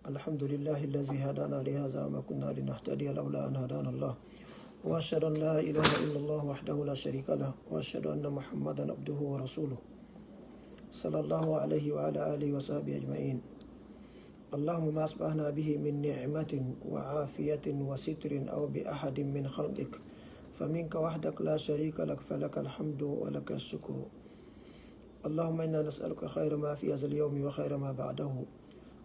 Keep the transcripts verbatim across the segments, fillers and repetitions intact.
الحمد لله الذي هدانا لهذا وما كنا لنهتدي لولا أن هدانا الله. وأشهد أن لا إله إلا الله وحده لا شريك له، وأشهد أن محمدا عبده ورسوله، صلى الله عليه وعلى آله وصحبه أجمعين. اللهم ما أصبحنا به من نعمة وعافية وستر أو بأحد من خلقك، فمنك وحدك لا شريك لك، فلك الحمد ولك الشكر. اللهم إنا نسألك خير ما في هذا اليوم وخير ما بعده.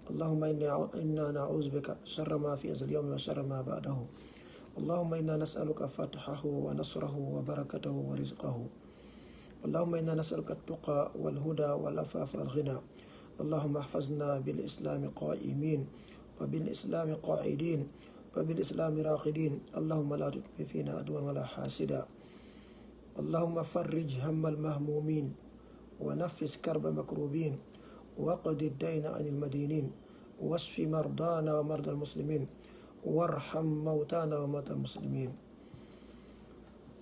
اللهم إنا، إنا نعوذ بك شر ما في هذا اليوم وشر ما بعده. اللهم إنا نسألك فتحه ونصره وبركته ورزقه. اللهم إنا نسألك التقى والهدى والعفاف والغنى. اللهم احفظنا بالإسلام قائمين، وبالإسلام قاعدين، وبالإسلام راقدين. اللهم لا تدم فينا عدوا ولا حاسدا. اللهم فرج هم المهمومين، ونفس كرب مكروبين، واقض الدين عن المدينين، واشف مرضانا ومرضى المسلمين، وارحم موتانا وموتى المسلمين.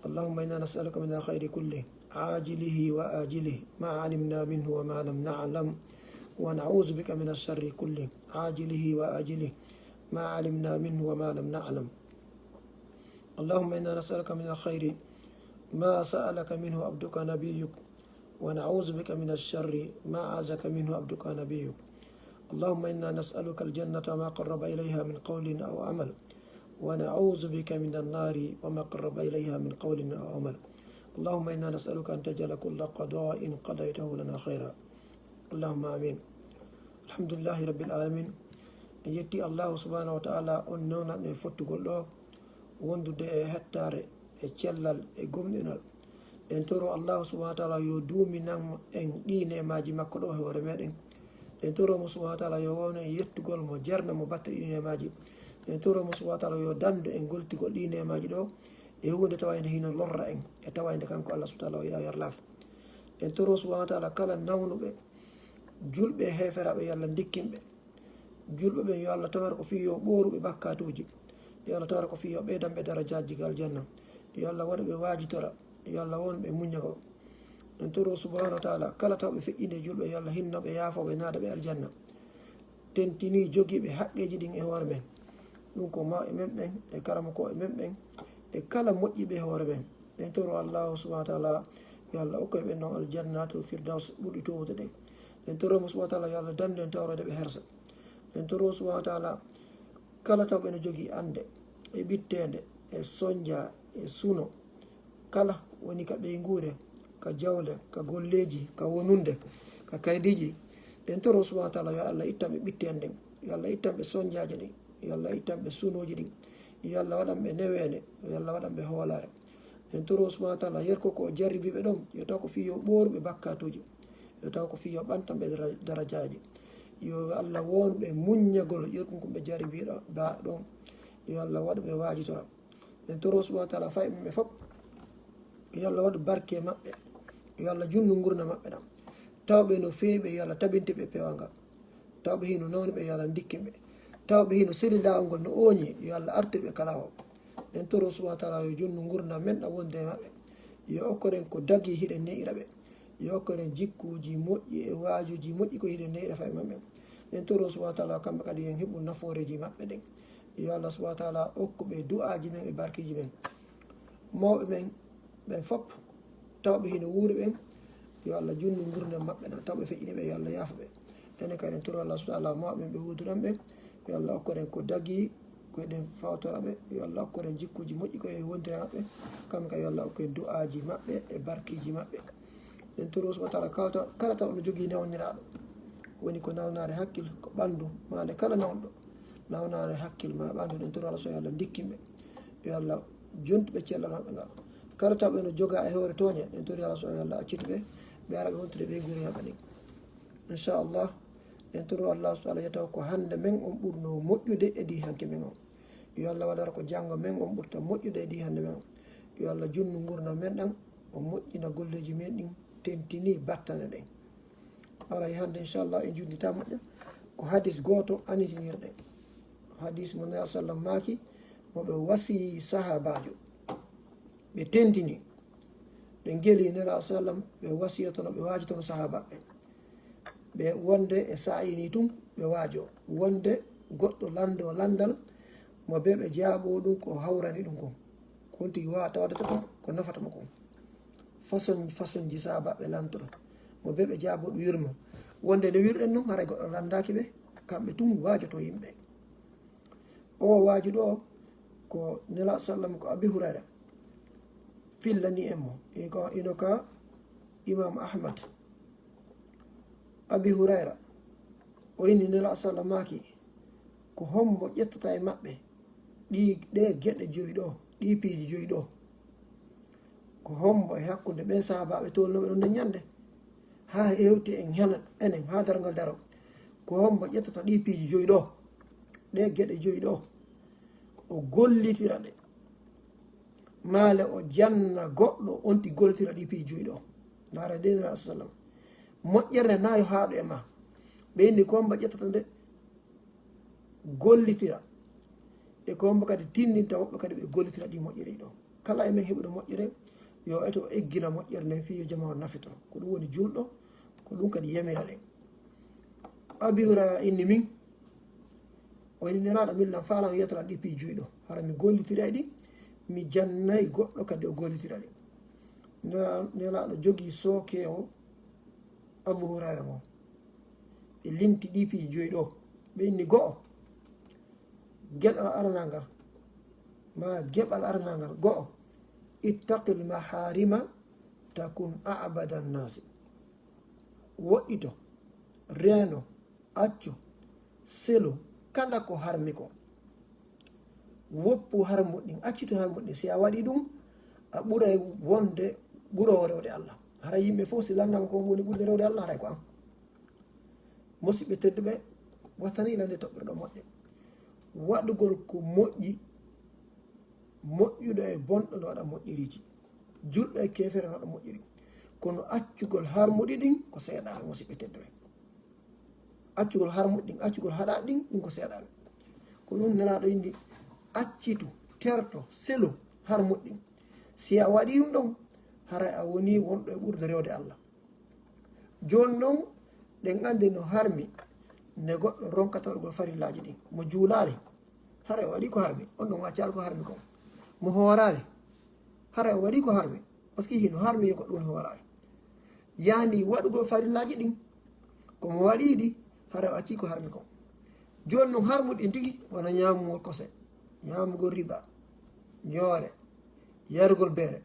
اللهم إنا نسألك من الخير كله عاجله وآجله ما علمنا منه وما لم نعلم، ونعوذ بك من الشر كله عاجله وآجله ما علمنا منه وما لم نعلم. اللهم إنا نسألك من الخير ما سألك منه عبدك نبيك، ونعوذ بك من الشر ما عاذك منه عبدك نبيك. اللهم إنا نسألك الجنة وما قرب إليها من قول أو عمل، ونعوذ بك من النار وما قرب إليها من قول أو عمل. اللهم إنا نسألك أن تجعل كل قضاء قضيته لنا خيرا. اللهم آمين. الحمد لله رب العالمين. En yetti Allahu subhanahu wa ta'ala, on newnan e fottugol ɗo, wondude e hettaare, e cellal, e gomɗinal. Ɗen toro Allahu subhanahu wa ta'ala yo duuminan en ɗi neemaaji makko ɗo e hoore meɗen. Ɗen toro mo subhanahu wa ta'ala yo wownu en yettugol mo, jerna mo batte ɗi neemaaji. Ɗen toro mo subhanahu wa ta'ala yo dandu en goltugol ɗi neemaaji ɗo e huunde tawande hino lorra en, e tawande kanko Allah subhanahu wa ta'ala o yiɗa o yarlaaki. Ɗen toro subhanahu wa ta'ala kala nawnuɓe julɓe e heeferaaɓe, yo Allah ndikkin ɓe. Julɓe ɓen, yo Allah tawar ko fii yo ɓooru ɓe bakkatuuji. Yo Allah tawar ko fii yo ɓeydan ɓe darajaaji ka aljanna. Yo Allah waɗu ɓe waajitora. Yo Allah won ɓe muññagol. En toro subhanahu wa ta'ala, kala tawɓe feƴƴinde julɓe, yo Allah hinno ɓe, yaafo ɓe, naada ɓe aljanna. Tentini jogiiɓe haqqeeji ɗin e hoore men. Ɗum ko mawɓe men ɓen, e karamokooɓe men ɓen, e kala moƴƴiiɓe e hoore men. Ɗen toro Allahu subhanahu wa ta'ala, yo Allah okku ɓe ɗon aljannatul firdaws ɓurɗi towude ɗen. Ɗen toro mo subhanahu wa ta'ala, yo Allah dandu en tawreede ɓe hersa. Ɗen toro subhanahu wa ta'ala, kala tawɓe no jogii annde, e ɓitteende, e sonja, e suno, kala woni ka ɓeynguure, ka jawle, ka golleeji, ka wonunde, ka kaydiiji. Ɗen toro subhanahu wa ta'ala, yo Allah ittan ɓe ɓitteende nden, yo Allah ittan ɓe sonjaaji ɗin, yo Allah ittan ɓe sunooji ɗin, yo Allah waɗan ɓe neweende, yo Allah waɗan ɓe hoolaare. En toro subhanahu wa ta'ala, yerko ko o jarribii ɓe ɗon, yo taw ko fii yo ɓooru ɓe bakkatuuji, yo taw ko fii yo ɓantan ɓe dara-, darajaaji. Yo Allah won ɓe muññagol yerkun kun ɓe jarribii ɗo-, ba-, ɗon. Yo Allah waɗu ɓe waajitora. En toro subhanahu wa ta'ala, fay ɓe fof, yo Allah waɗu barke e maɓɓe. Yo Allah junnu ngurndan maɓɓe ɗan. Taw ɓe no feewi ɓe, yo Allah tabintin ɓe peewal ngal. Taw ɓe hino nawni ɓe, yo Allah ndikkin ɓe. Taw ɓe hino seli laawol ngol no ooñi, yo Allah artir ɓe ka laawol. En toro subhanahu wa ta'ala yo junnu ngurndan men ɗan wonde e maɓɓe. Yo okkoren ko dagii hiɗen ne'ira ɓe. Yo okkoren jikkuuji moƴƴi e waajuuji moƴƴi ko hiɗen ne'ira fay maɓɓe. En toro subhanahu wa ta'ala kamɓe kadi yo en heɓu nafooreeji maɓɓe ɗen. Yo Allah subhanahu wa ta'ala okku ɓe du'aaji men e barkiiji men. Mawɓe men ɓen fof, taw ɓe hino wuuri ɓen, yo Allah junnu ngurndan maɓɓe ɗan, taw ɓe feƴƴini ɓe, yo Allah yaafo ɓe. Enen kadi en toro Allah subhanahu wa ta'ala, mawɓe men ɓe wuuduɗen ɓen, yo Allah okkoren ko dagii, ko eɗen fawtora ɓe, yo Allah okkoren jikkuuji moƴƴi ko e wondude e maɓɓe, kamɓe kadi yo Allah okkoren du'aaji maɓɓe e barkiiji maɓɓe. En toro subhanahu wa ta'ala kala taw, kala taw no jogii nawniraaɗo, woni ko nawnaare hakkil, ko ɓandu, maa nde kala nawɗo, nawnaare hakkil maa ɓandu, ɗen toro Allah so yo Allah ndikkin ɓe. Yo Allah jontu ɓe cellal maɓɓe ngal. Kala taw ɓe no jogaa e hoore tooñe, ɗen toro Allah so yo Allah accitu ɓe, ɓe ara ɓe wontude ɓeynguure maɓɓe ndin. Inchallah, ɗen toro Allah subhanahu wa ta'ala, yo taw ko hande men on ɓurno moƴƴude e di hanki men on. Yo Allah waɗar ko janngo men on ɓurta moƴƴude e di hande men on. Yo Allah junnu ngurndan men ɗan, o moƴƴina golleeji men ɗin, tentini battane ɗen. Haray hande, inchallah, en junnditaa moƴƴa. Ko hadis gooto annitinirɗen. Hadis mo Nabi sallam maaki, mo ɓe wasiyii sahaabaajo. Ɓe tentini. Ɓe ngeli Nabi sallam, ɓe wasiyotono, ɓe waajotono sahaabaaɓe ɓen. Ɓe wonde e saa'i nii tun, ɓe waajo. Wonde Goɗɗo lanndo lanndal mo bee ɓe jaaɓoo ɗum ko hawrani ɗum kon. Kon tigi waawaa tawde tan ko nafata mo kon. Façon, façonji saabaaɓe lantoto mo bee ɓe jaaɓoo ɗum yurmo. Wonde no wirɗen non, haray goɗɗo lanndaaki ɓe, kamɓe tun waajotoo yimɓe. O waaju ɗo ko Nelaaɗo sallam ko Abi Hurayra fillani en mo. Ino ka, ino ka Imam Ahmad. Abi Hurayra, o inni Nelaaɗo sallam maaki, ko hombo ƴettata e maɓɓe ɗi, ɗe geɗe joyi ɗo, ɗi piiji joyi ɗo? Ko hombo e hakkunde ɓen sahaabaaɓe tolnooɓe ɗon nden ñande, haa hewti en hena, enen, haa darngal daro? Ko hombo ƴettata ɗi piiji joyi ɗo, ɗe geɗe joyi ɗo, o gollitira ɗe, maale o janna goɗɗo on ti gollitira ɗi piiji joyi ɗo? Ndaara de Nelaaɗo sallam, moƴƴere nde na yo haaɗu e ma. Ɓe inni ko hombo ƴettata nde, gollitira. E ko hombo kadi tinndinta woɓɓe kadi ɓe gollitira ɗi moƴƴere ɗo. Kala e men heɓuɗo moƴƴere, yo eto o eggina moƴƴere nden fii yo jamaa on nafito. Ko ɗum woni julɗo, ko ɗum kadi yamira ɗen. Abi Hurayra inni min, o inni Nelaaɗo, min lan faalan yettalan ɗi piiji joyi ɗo. Hara mi gollitiray ɗi, mi jannay goɗɗo kadi o gollitira ɗi. Nela-, Nelaaɗo jogii sookeewo Abu Hurayra mo. Ɓe linti ɗi piiji joyi ɗo. Ɓe inni go'o, geɗal aranangal, ma geɓal aranangal, go'o, ittaqil maharima takun a'bada nnasi. Woɗɗito, reeno, accu, selu kala ko harmi ko. Woppu harmuɗi ɗin, accitu harmuɗi ɗin. Si a waɗii ɗum, a ɓuray wonde ɓuroowo rewde Allah. Haray yimɓe fof si lanndaama ko woni ɓurde rewde Allah, haray ko an. Musidɓe tedduɓe, wattani ilande toɓɓirɗo moƴƴe. Waɗugol ko moƴƴi, moƴƴuɗo e bonɗo no waɗa moƴƴiriiji. Julɗo e keefere no waɗa moƴƴiri. Kono accugol harmuɗi ɗin ko seeɗaaɓe, musidɓe tedduɓe. Accugol harmuɗi ɗin, accugol haɗaaɗi ɗin, ɗum ko seeɗaaɓe. Ko ɗum Nelaaɗo inni, accitu, terto, selu harmuɗi ɗin. Si a waɗii ɗum ɗon, haray a wonii wonɗo e ɓurde rewde Allah. Jooni non, ɗen anndi no harmi nde goɗɗo ronkata waɗugol farillaaji ɗin. Mo juulaali, haray o waɗii ko harmi. On ɗon accaali ko harmi kon. Mo hooraali, haray o waɗii ko harmi. Parce que hino harmi yo goɗɗo woni hooraali. Yaani waɗugol farillaaji ɗin, ko mo waɗii ɗi, haray o accii ko harmi kon. Jooni non harmuɗi ɗin tigi, wano ñaamugol kose, ñaamugol riba, joore, yarugol beere,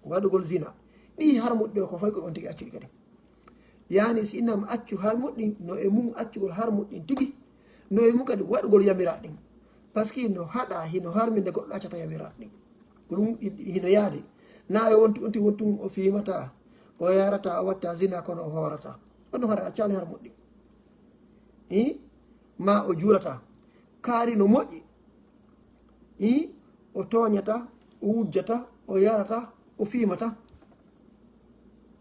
waɗugol zina. Ɗii harmuɗi ɗo ko fay ko on tigi accuɗi kadi. Yaani si innama accu harmuɗi ɗin, no e mum accugol harmuɗi ɗin tigi, no e mum kadi waɗugol yamiraaɗi ɗin. Parce que no haɗa, hino harmi nde goɗɗo accata yamiraaɗi ɗin. Ko ɗum ɗi, ɗi, hino yaadi. Na e wonti, wonti, wonti o fiimata, o yarata, o watta zina kono o hoorata. On ɗum haɗa accaali harmuɗi ɗin. Ii? Ma o juulata. Kaari no moƴƴi. Ii? O tooñata, o wujjata, o yarata, o fiimata.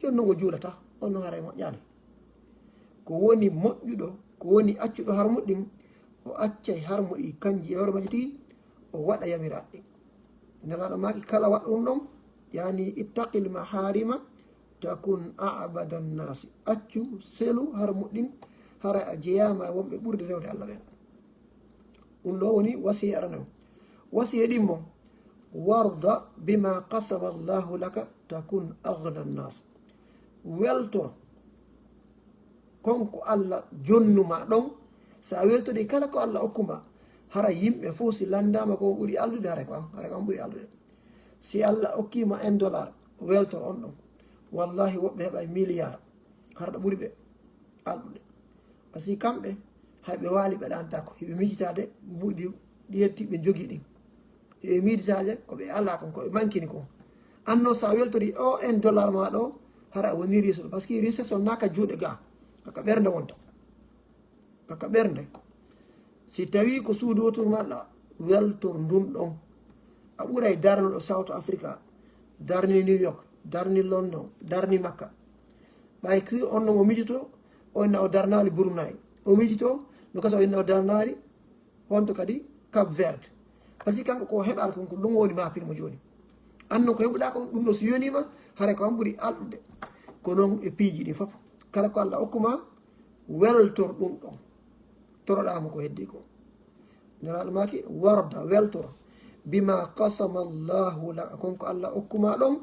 Jooni non o juulata, on non haray moƴƴaali. Ko woni moƴƴuɗo, ko woni accuɗo harmuɗi ɗin, o accay harmuɗi kanji e hoore majji tigi, o waɗa yamiraaɗi ɗin. Nelaaɗo maaki kala waɗa ɗum ɗon, yaani ittaqil maharima takun a'bada nnasi. Accu selu harmuɗi ɗin, haray a jeyaama e wonɓe ɓurde rewde Allah ɓen. Ɗum ɗo woni wasiya arano. Wasiya ɗimmo, warda bima qasama Allahu laka takun aghna nnas. Weltor kon ko Allah jonnuma ɗon. So a weltori kala ko Allah okkuma, hara yimɓe fof si lanndaama ko ɓuri alɗude, hara ko an, hara ko an ɓuri alɗude. Si Allah okkiima un dollar, weltor on ɗon. Wallahi woɓɓe heɓay milliard, hara ɗo ɓuri ɓe alɗude. Parce que kamɓe, hay ɓe waali ɓe ɗaantaako, hiɓe miijitaade mbuuɗi ɗi yetti ɓe njogii ɗin. Hiɓe miijitaade ko ɓe alaa kon, ko ɓe mankini kon. An non, so a weltori o un dollar ma ɗo, hara a woni richesse. Parce que richesse on na ka juuɗe ga, ka ka ɓernde wonta. Ka ka ɓernde. Si tawii ko suudu wotur maɗa, weltor ndun ɗon. A ɓuray darnuɗo South Africa, darni New York, darni London, darni Makka. Ɓay si on non o miijito, o inna o darnaali Brunei. O miijito, no gasa o inna o darnaali, honto kadi Cap Verde. Parce que kanko ko heɓaali kon, ko ɗum woni maapin mo jooni. An non ko heɓuɗaa kon, ɗum ɗo so yoniima, hara ko an ɓuri alɗude. Ko non e piiji ɗi fof. Kala ko Allah okkuma, weltor ɗum ɗon. Toroɗaa mo ko heddii ko. Nelaaɗo maaki, warda, weltoro, bima qasama Allahu laka, kon ko Allah okkuma ɗon,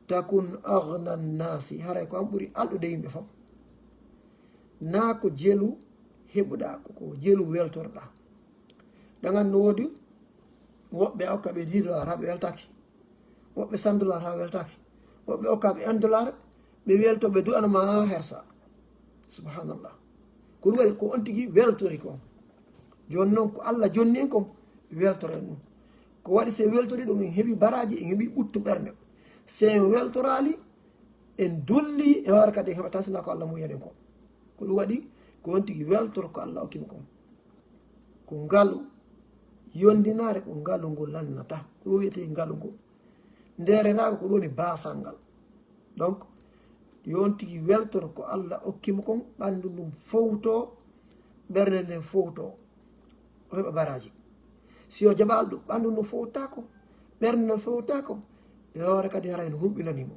takun aghna nnasi, haray ko an ɓuri alɗude yimɓe fof. Naa ko jelu heɓuɗaa, ko, ko jelu weltorɗaa. Ɗan an no woodi woɓɓe a okka ɓe dix dollars, haa ɓe weltaaki. Woɓɓe cent dollars haa weltaaki. Woɓɓe okka ɓe un dollar, ɓe welto, ɓe du'ana ma haa hersa. Subhanallah. Ko ɗum waɗi ko on tigi weltori kon. Jooni non ko Allah jonni en kon, weltoren ɗum. Ko waɗi si en weltori ɗum, en heɓi baraaji, en heɓi ɓuttu ɓernde. Si en weltoraali, en dulli e hoore kadi, en heɓataa sina ko Allah muuyani en kon. Ko ɗum waɗi ko on tigi weltor ko Allah okki mo kon. Ko ngalu, yondinaare ko ngalu ngu lannata. Ko ɗum wiyetee ngalu ngu. Ndeereraago ko ɗum woni baasal ngal. Donc, yo on tigi weltor ko Allah okki mo kon, ɓanndu ndun fowto, ɓernde nden fowto. O heɓa baraaji. Si o jaɓaali ɗum, ɓanndu ndun fowtaako, ɓernde nden fowtaako, e hoore kadi hara en huɓinanii mo.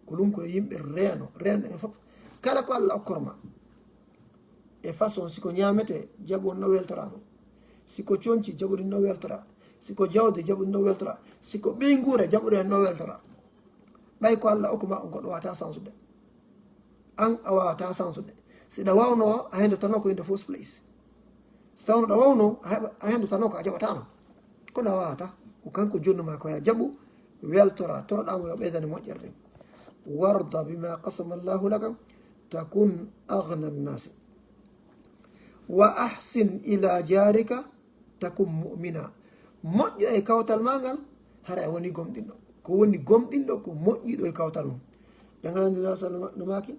Ko ɗum ko yimɓe reeno, reeno en fof. Kala ko Allah okkor ma, e façon, si ko ñaametee, jaɓu on no weltoraa mo. Si ko conci, jaɓu ɗum no weltoraa. Si ko jawdi, jaɓu ɗum no weltoraa. Si ko ɓeynguure, jaɓu ɗum no weltoraa. Ɓay ko Allah okku ma on, goɗɗo waawataa sansude. An a waawataa sansude. Si ɗa waawno, a hendo tano ko in the first place. Si tawno ɗa waawno, a heɓa, a hendo tano ko a jaɓataano. Kono a waawataa. Ko kanko jonnuma ko ya jaɓu, weltora, toroɗaa mo yo ɓeydane moƴƴere nden. Warda bima qasama Allahu laka, takun aghna nnasi. Wa ahsin ila jarika, takun mu'mina. Moƴƴo e kawtal ma ngal, hara a woni gomɗinɗo. Ko woni gomɗinɗo, ko moƴƴiɗo e kawtal mum. Ɗen anndi na sallama no maaki,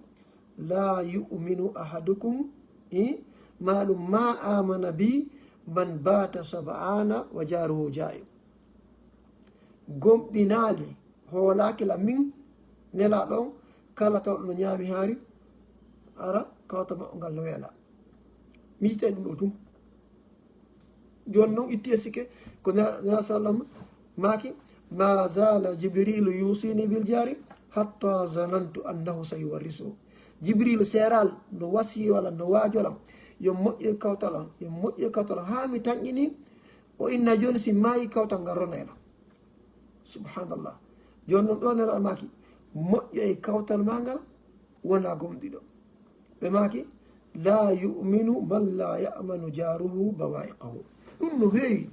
la yu'minu ahadukum, i, ma ɗum ma amana bi man bata sab'ana wa jaruhu ja'i. Gomɗinaali, hoolaaki la min, nelaaɗo on, kala tawɗo no ñaami haari, ara, kawtal maɓɓe ngal no weela. Miijtee ɗum ɗo tun. Jooni non itti e sikke, ko na, na sallam maaki, ma zala Jibrilu yusini bil jari, hatta zanantu annahu sayuwarrisu. Jibrilu seeral no wasiyolam, no waajolam, yo moƴƴo e kawtalam, yo moƴƴo e kawtalam, haa mi tanƴini, o inna jooni si maayi kawtal ngal rona e lan. Subhanallah. Jooni non ɗo Nelaaɗo maaki, moƴƴo e kawtal ma ngal wona gomɗiɗo. Ɓe maaki, la yu'minu man la ya'manu jaruhu bawa'iqahu. Ɗum no heewi.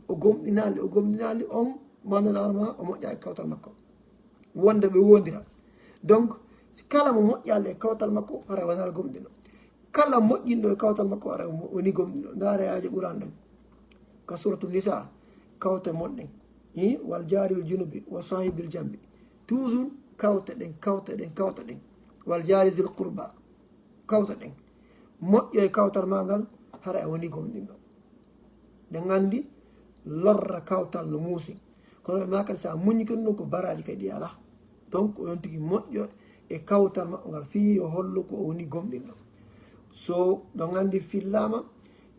O gomɗinaali, o gomɗinaali on, ma Nelaaɗo ma, o moƴƴa e kawtal makko. Wonde ɓe wondira. Donc, kala mo moƴƴaali e kawtal makko, hara wonaa gomɗinɗo. Kala moƴƴinɗo e kawtal makko, hara o woni gomɗinɗo. Ndaare aaje Qur'an ɗen. Ka Suratu Nisa, kawte mon ɗen. Hi, wal jaril junubi, wa sahibil jambi. Toujours, kawte ɗen, kawte ɗen, kawte ɗen. Wal jari zil qurba, kawte ɗen. Moƴƴo e kawtal ma ngal, hara a woni gomɗinɗo. Ɗen anndi, lorra kawtal no muusi. Kono ɓe maaki kadi, si a muññi kadi ɗum, ko baraaji kadi ɗi alaa. Donc, o on tigi moƴƴo e kawtal maɓɓe ngal, fii yo hollu ko o woni gomɗinɗo. So ɗon anndi fillaama,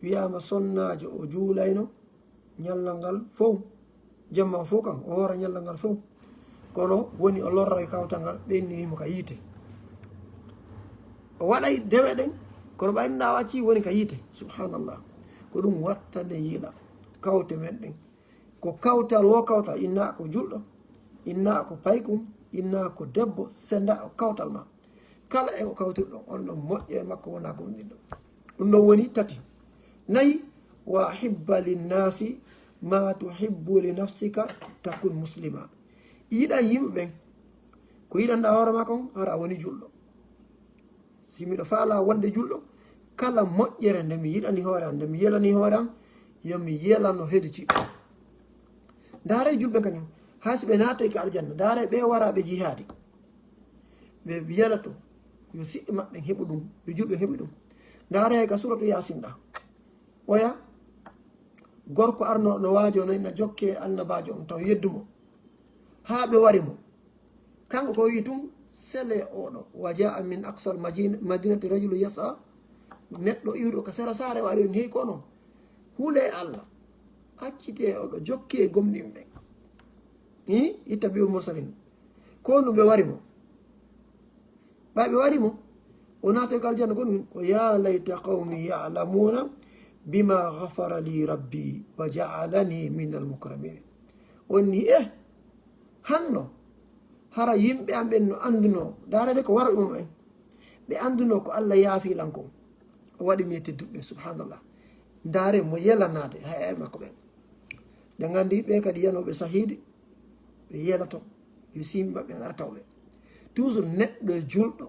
wiyaama sonnaajo o juulayno ñallal ngal fow, jemma o fow kan, o hoora ñallal ngal fow. Kono woni o lorra e kawtal ngal, ɓe inni mo ka yiite. O waɗay dewe ɗen, kono ɓay nda wacci woni ka yiite. Subhanallah. Ko ɗum wattande yiila kawte men ɗen. Ko kawtal wo kawtal, inna ko julɗo, inna ko paykun, inna ko debbo, senda o kawtal ma. Kala e ko kawtirɗon, on ɗon moƴƴo e makko wona gomɗinɗo. Ɗum ɗon woni tati. Nayi, wa hibba linnasi ma tuhibbu li nafsika takun muslima. Yiɗan yimɓe ɓen. Ko yiɗanɗa hoore ma kon, hara a woni julɗo. Si miɗo faala wonde julɗo, kala moƴƴere nde mi yiɗani hoore am, nde mi yelani hoore am, yo mi yelano heedi ciɗɗo. Ndaare julɓe kañum, haa si ɓe naatoy ka aljanna, ndaare ɓe waraaɓe jihaadi. Ɓe yelato, yo siɓɓe maɓɓe heɓu ɗum, yo julɓe heɓu ɗum. Ndaare ka suratu Yaasin ɗa. Oya, gorko arno no waajo no ina jokke annabaajo on taw yeddu mo. Haa ɓe wari mo. Kanko ko wi tun, sele oɗo. Wa jaa min aqsal majin-, madinati rajulu yas'a. Neɗɗo iwruɗo ka sera saare o ari on heyi ko non. Hule Allah. Accite oɗo jokke gomɗinɓe. Hi, ittabi'ul mursalin. Ko no ɓe wari mo. Ɓay ɓe wari mo, o naatoy ko aljanna gonɗum, ko ya layta qawmi ya'lamuna بما غفر لي ربي وجعلني من المكرمين. O inni, eh, hanno, hara yimɓe am ɓen no anduno, ndaarede ko wara ɗum en. Ɓe anduno ko Allah yaafi lan kon. O waɗi mi e tedduɓe, subhanallah. Ndaare mo yelanaade, hay ay makko ɓen. Ɓe nganndi ɓe kadi yanoɓe sahiidi, ɓe yelato, yo si yimɓe maɓɓe ngara taw ɓe. Toujours neɗɗo e julɗo,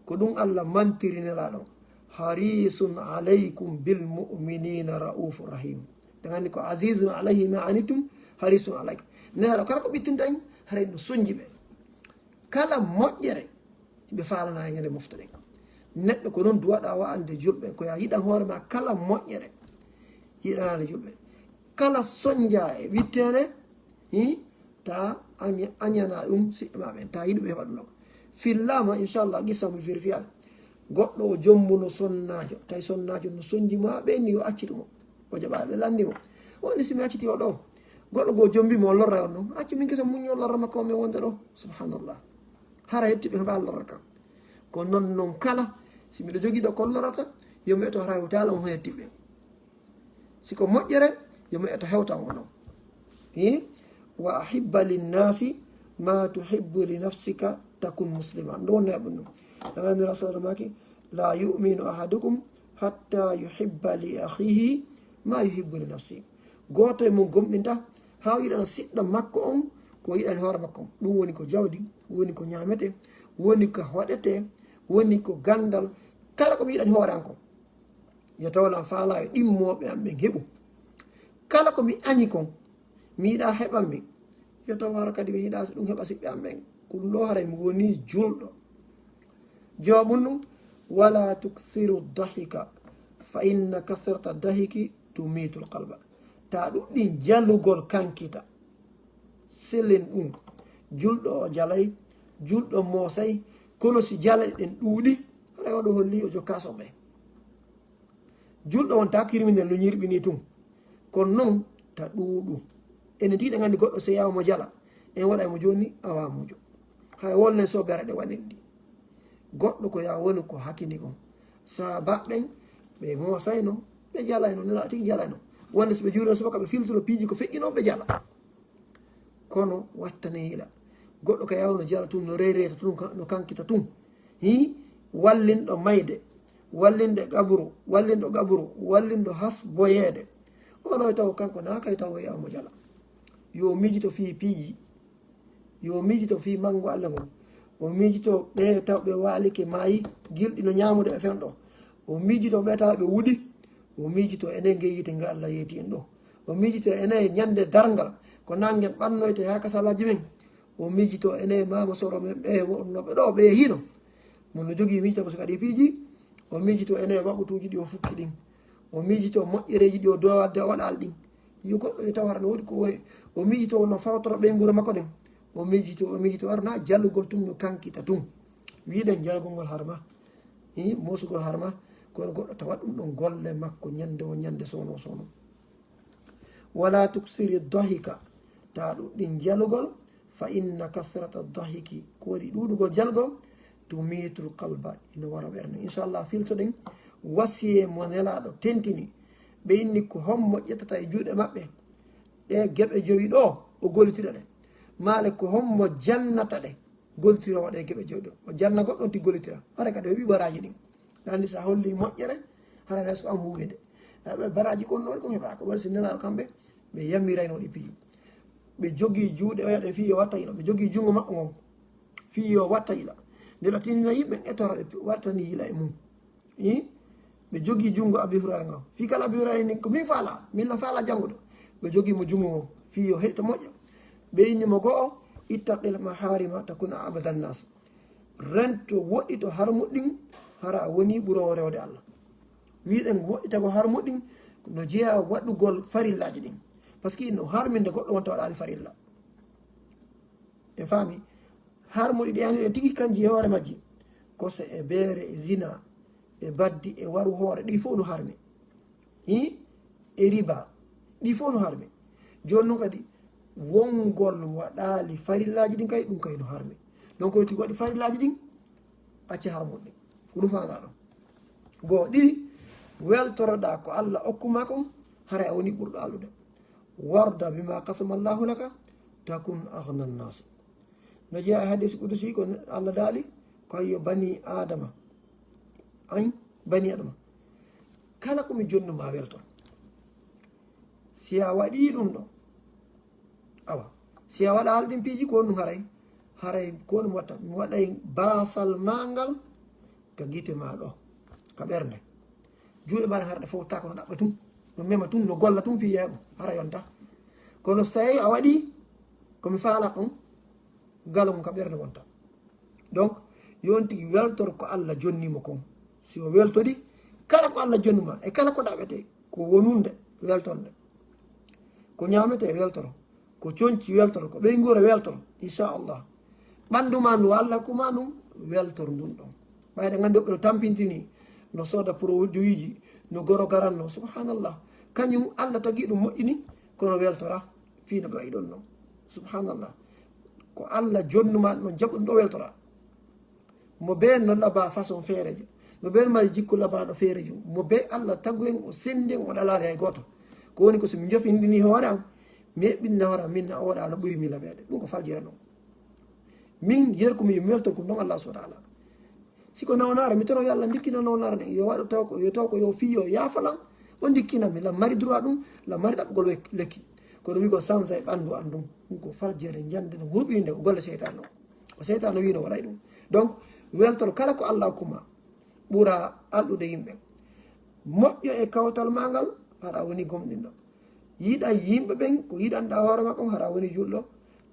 ko ɗum Allah mantiri Nelaaɗo. حريص عليكم بالمؤمنين رءوف رحيم. Ɓe nganndi ko عزيز عليه ما عنتم حريص عليكم. Nelaaɗo kala ko ɓittinta en, haray no sonji ɓe. Kala moƴƴere, ɓe faalana e ñande mofta ɗen. Neɗɗo ko noon duwaɗa wa'ande julɓe, ko ya yiɗan hoore ma kala moƴƴere. Yiɗanaade julɓe. Kala sonja e witteende, hi, ta aña-, añana ɗum siɓɓe ma ɓen, ta yiɗuɓe heɓa ɗum ɗon. Fillaama, inchallah, qissa mo vérifial. Goɗɗo o jombuno sonnaajo, tawi sonnaajo no sonji ma ɓe ni o acci ɗum. O jaɓa ɓe lanndi mo. O ni si mi acciti o ɗo. Goɗɗo goo jombi mo lorra on non. Accu min kesa muñño lorra makko o men wonde ɗo. Subhanallah. Hara hetti ɓe heɓa lorra kan. Ko non non kala. Si miɗo jogii ɗo ko lorrata, yo mi eto hara hewtala on hetti ɓe. Si ko moƴƴere, yo mi eto hewta on non. Hi? وأحب للناس ما تحب لنفسك تكن مسلما. Ɗum woni neeɓo ɗum. Nabi Rasul maki, لا يؤمن أحدكم حتى يحب لأخيه ما يحب لنفسه. Gooto e mon gomɗinta haa o yiɗana siɗɗo makko on ko o yiɗani hoore makko on. Ɗum woni ko jawdi, woni ko ñaamete, woni ko hoɗete, woni ko ganndal. Kala ko mi yiɗani hoore an kon, yo taw lan faalaa e ɗimmooɓe am ɓen heɓu. Kala ko mi añi kon, mi yiɗa heɓan mi. Yo taw hara kadi mi yiɗa so ɗum heɓa siɓɓe am ɓen. Ko ɗum ɗo haray mi woni julɗo. Jooɓun ɗum, ولا تكثروا الضحك فإن كثرة الضحك تميت القلب. Ta ɗuɗɗin jalugol kankita. Selen ɗum. Julɗo o jalay, julɗo moosay, kono si jalay ɗen ɗuuɗi, haray oɗo holli o jokka soɓe. Julɗo wonta criminel no ñirɓini tun. Kono non ta ɗuuɗu. Enen tiiɗen anndi goɗɗo so yaawa mo jala. En waɗa mo jooni awa mujo. Hay wolnen soɓe ara ɗe waɗen ɗi. Goɗɗo ko ya woni ko hakini kon. Sa baɓɓen, ɓe moosayno, ɓe jalayno, nela tigi jalayno. Wonde so ɓe juurino subaka ɓe filtino piiji ko feƴƴino, ɓe jala. Kono wattane yiila. Goɗɗo ka yawno jala tun, no reyreyta tun, ka-, no kankita tun. Hi, wallinɗo mayde, wallinɗo qaburu, wallinɗo qaburu, wallinɗo hasboyeede. Oɗo e taw kanko na kay taw e mo jala. Yo miijito fii piiji. Yo miijito fii mango Allah ngon. O miijito ɓe taw ɓe waalike maayi, gilɗi no ñaamude e fenɗo. O miijito ɓe taw ɓe wuɗi. O miijito enen ngeyite nga Allah yeeti en ɗo. O miijito enen ñande darngal, ko nangen ɓannoyte haa kasalaaji men. O miijito enen maama soro men ɓe wonnooɓe ɗo ɓe hino. Mo no jogii miijito ko so kadi piiji. O miijito enen waɓutuuji ɗi o fukki ɗin. O miijito moƴƴereeji ɗi o dowadde o waɗal ɗin. Yo goɗɗo yo taw hara no woodi ko woni. O miijito no fawtora ɓeynguure makko ɗen. O miijito, o miijito hara na jallugol tun no kankita tun. Wiɗen jallugol ngol harma. Hi, moosugol harma. Kono goɗɗo tawa ɗum ɗon golle makko ñande o ñande sowno sowno. ولا تكثروا الضحك, ta ɗuɗɗin jalugol, فإن كثرة الضحك, ko waɗi ɗuuɗugol jalugol, تميت القلب, ina wara ɓernde. Inchallah, filtoɗen wasiyee mo Nelaaɗo tentini. Ɓe inni ko hommo ƴettata e juuɗe maɓɓe ɗe geɓe jowi ɗo, o gollitira ɗe. Maale ko hommo jannata ɗe, gollitira waɗa e geɓe jowi ɗo. O janna goɗɗo on ti gollitira. Hara kadi o heɓi baraaji ɗin. Ɗa anndi so a holli moƴƴere, hara hay so ko an huuwi nde. Ɓe baraaji kon no waɗi kon heɓa. Ko waɗi si Nelaaɗo kamɓe, ɓe yamirayno ɗi piiji. Ɓe jogii juuɗe o yaɗen fii yo watta yila. Ɓe jogii junngo maɓɓe ngon fii yo watta yila. Nde ɓe tinndina yimɓe, etoro ɓe wattani yila e mum. I? Ɓe jogii junngo Abi Hurayra ngon. Fii kala Abi Hurayra ni ko min faala, min la faala janngude. Ɓe jogii mo junngo ngon fii yo heɗito moƴƴo. Ɓe inni mo go'o, اتق المحارم تكن أعبد الناس. Rento woɗɗito harmuɗin, hara a woni ɓuroowo rewde Allah. Wiɗen woɗɗitagol harmuɗin no jeyaa waɗugol farillaaji ɗin. Parce que no harminde goɗɗo wonta waɗaali farilla. En faami, harmuɗi ɗi anniɗen tigi kanji e hoore majji. Kose e beere e zina e baddi e waru hoore, ɗi fof no harmi. Hi? E riba. Ɗi fof no harmi. Jooni noon kadi, wongol waɗaali farillaaji ɗin kay, ɗum kay no harmi. Donc, ko waɗi farillaaji ɗin, acca harmuɗi ɗin. Ko ɗum faandaa ɗon. Goo ɗi, Weltoroɗaa ko Allah okkuma kon, haray a woni ɓurɗo alɗude. Warda bima qasama Allahu laka, takun aghna nnasi. No jeyaa e hadis qudusi ko Allah daali, ko yo bani Adama. Ay, bani Adama. Kala ko mi jonnuma weltoro. Si a waɗii ɗum ɗo, awa, si a waɗaali ɗin piiji ko honɗum haray, haray ko honɗum watta? Mi waɗay baasal maa ngal ka gite maa ɗo, ka ɓernde. Juuɗe maa ɗe hara ɗe fowtaako, no ɗaɓɓa tun, no mema tun, no golla tun fii yeeɓo, hara yonta. Kono so tawii a waɗii ko mi faala kon, galam ka ɓernde wonta. Donc, yo on tigi weltor ko Allah jonni mo kon. Si o weltori, kala ko Allah jonni ma, e kala ko ɗaɓɓete, ko wonunde, weltor nde. Ko ñaamete, weltoro. Ko conci, weltoro. Ko ɓeynguure, weltoro. Inchallah. Ɓanndu ma ndu Allah kuma ɗum, weltor ndun ɗon. Ɓayde nganndi woɓɓe no tampintini, no sooda produitji, no goro garanno. Subhanallah. Kañum Allah tagi ɗum moƴƴini, kono weltora fii no ɓe wayi ɗon non. Subhanallah. Ko Allah jonnuma ɗon jaɓuɗum ɗo weltora. Mo bee no laba façon feerejo. Mo bee no mari jikku labaɗo feerejo. Mo bee Allah tagu en, o senndi en, o ɗalaali hay gooto. Ko woni ko so mi jofindini hoore am, mi eɓɓinna hoore am, min na oɗa no ɓuri mi labeede. Ɗum ko faljere non. Min yerkumi yo mi weltor ko non Allah subhanahu wa ta'ala. Si ko nawnaare, mi toro yo Allah ndikkina nawnaare nden. Yo waɗu taw ko, yo taw ko yo fii yo yaafalan. O ndikkina mi, la mari droit ɗum, la mari ɗaɓɓugol wek-, lekki. Kono wi'ugol sansa e ɓanndu an ɗum. Ɗum ko faljere njande no hurɓinde ko golle seytaane o. O seytaane wiino waɗay ɗum. Donc, weltor kala ko Allah kuma. Ɓura alɗude yimɓe. Moƴƴo e kawtal maa ngal, haɗa woni gomɗinɗo. Yiɗa yimɓe ɓen ko yiɗanɗa hoore maa kon, hara woni julɗo,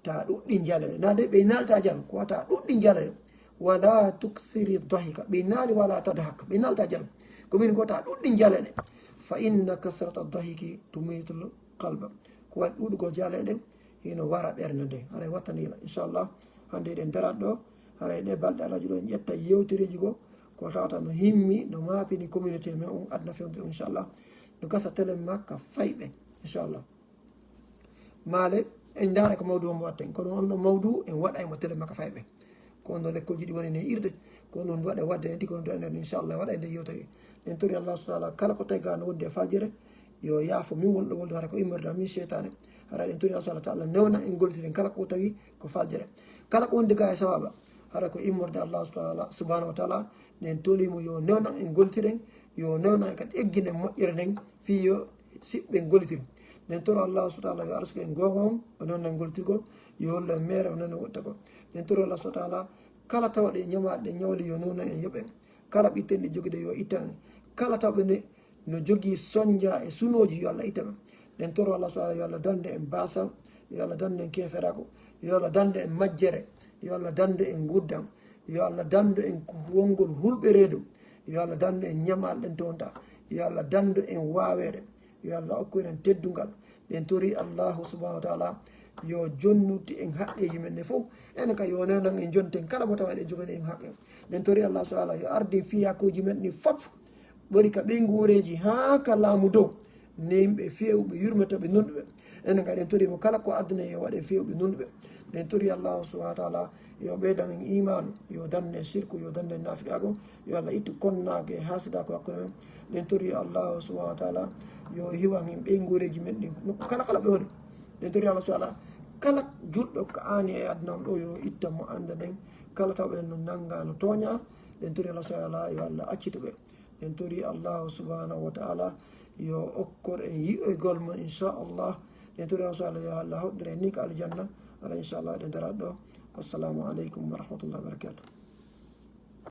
ta ɗuɗɗi jaleyo. Na de ɓe naalta jalo, ko ta ɗuɗɗi jaleyo. Wala tuksiri dahika. Ɓe naali wala tadhak. Ɓe naalta jalo. Ko min ko ta ɗuɗɗi jaleɗe. Fa inna kasrata dahiki tumitul qalba. Ko waɗi ɗuɗugol jaleɗe, hino wara ɓernde nde. Haray wattani la. Inchallah, hannde eɗen daraɗo ɗo. Haray ɗe balɗe radio ɗo en ƴetta yewtereeji goo. Ko tawata no himmi, no maapini communauté men on, aduna fewndo, inchallah. No gasa télé makka fayɓe, inchallah. Maale, en ndaara ko mawdu on watten. Kono on no mawdu, en waɗay mo télé makka fayɓe. Ko on no lekkolji ɗi woni ne irde. Ko on waɗa wadde en, ko on waɗa en, inchallah, waɗa en nde yewtere. En tori Allah subhanahu wa ta'ala, kala ko tawi gano wonde e faljere, yo yaafo min wonɗo wolde, hara ko immorde min seytaane. Hara en tori Allah subhanahu wa ta'ala, newna en gollitiren kala ko tawi ko faljere. Kala ko wonde ga e sawaba, hara ko immorde Allah subhanahu wa ta'ala, subhanahu wa ta'ala, nden tolimo yo newnan en gollitiren, yo newnan en kadi egginen moƴƴere nden, fii yo siɓɓen gollitir. Nden toro Allah subhanahu wa ta'ala yo arsuke en goonga on, o newnan en gollitirgol, yo hollu en meere, o newnan en woɗɗitagol. Nden toro Allah subhanahu wa ta'ala, kala tawɗe ñamaaɗe ɗe ñawli yo newnan en yoɓen. Kala ɓitten ɗe joguiɗen yo ittan en. Kala tawɓe ne no jogii sonja e sunooji, yo Allah itta ɓe. Nden toro Allah subhanahu, yo Allah dande en baasal, yo Allah dande en keeferaaku, yo Allah dande en majjere, yo Allah dande en nguddan, yo Allah dande en ko wongol hulɓe reedu, yo Allah dande en ñamaale ɗen townta, yo Allah dande en waaweede, yo Allah okku en teddungal. Nden tori Allahu subhanahu wa ta'ala yo jonnuti en haqqeeji men ne fof. Enen ka yo newnan en jonten kala mo tawa eɗen jogani en haqqe. Nden tori Allah subhanahu wa ta'ala yo ardin fiyakuuji men ɗi fof. Ɓuri ka ɓeynguureeji haa ka laamu dow. Ne yimɓe feewɓe, yurmotooɓe, nunɗuɓe. Enen kadi en tori mo kala ko aduna yo waɗe feewɓe, nunɗuɓe. Nden tori Allahu subhanahu wa ta'ala yo ɓeydan en iimaanu, yo dande en sirku, yo dande en naafiqaaku, yo Allah ittu konnaage e haasidaaku hakkunde men. Nden tori Allahu subhanahu wa ta'ala yo hiwan en ɓeynguureeji men ɗin, nokku kala kala ɓe woni. Nden tori Allah subhanahu wa ta'ala kala julɗo ko aani e aduna on ɗo yo itta mo annda nden, kala taw ɓe no nannga no tooña. Nden tori Allah subhanahu wa ta'ala yo Allah accitu ɓe. En tori Allahu subhanahu wa ta'ala yo okkor en yi'oygol mo, inchallah. En tori Allah subhanahu wa ta'ala yo Allah hawtindira en ni ka aljanna. Ala inchallah eɗen dara ɗo. Assalamu aleykum wa rahmatullahi wa barakatuh.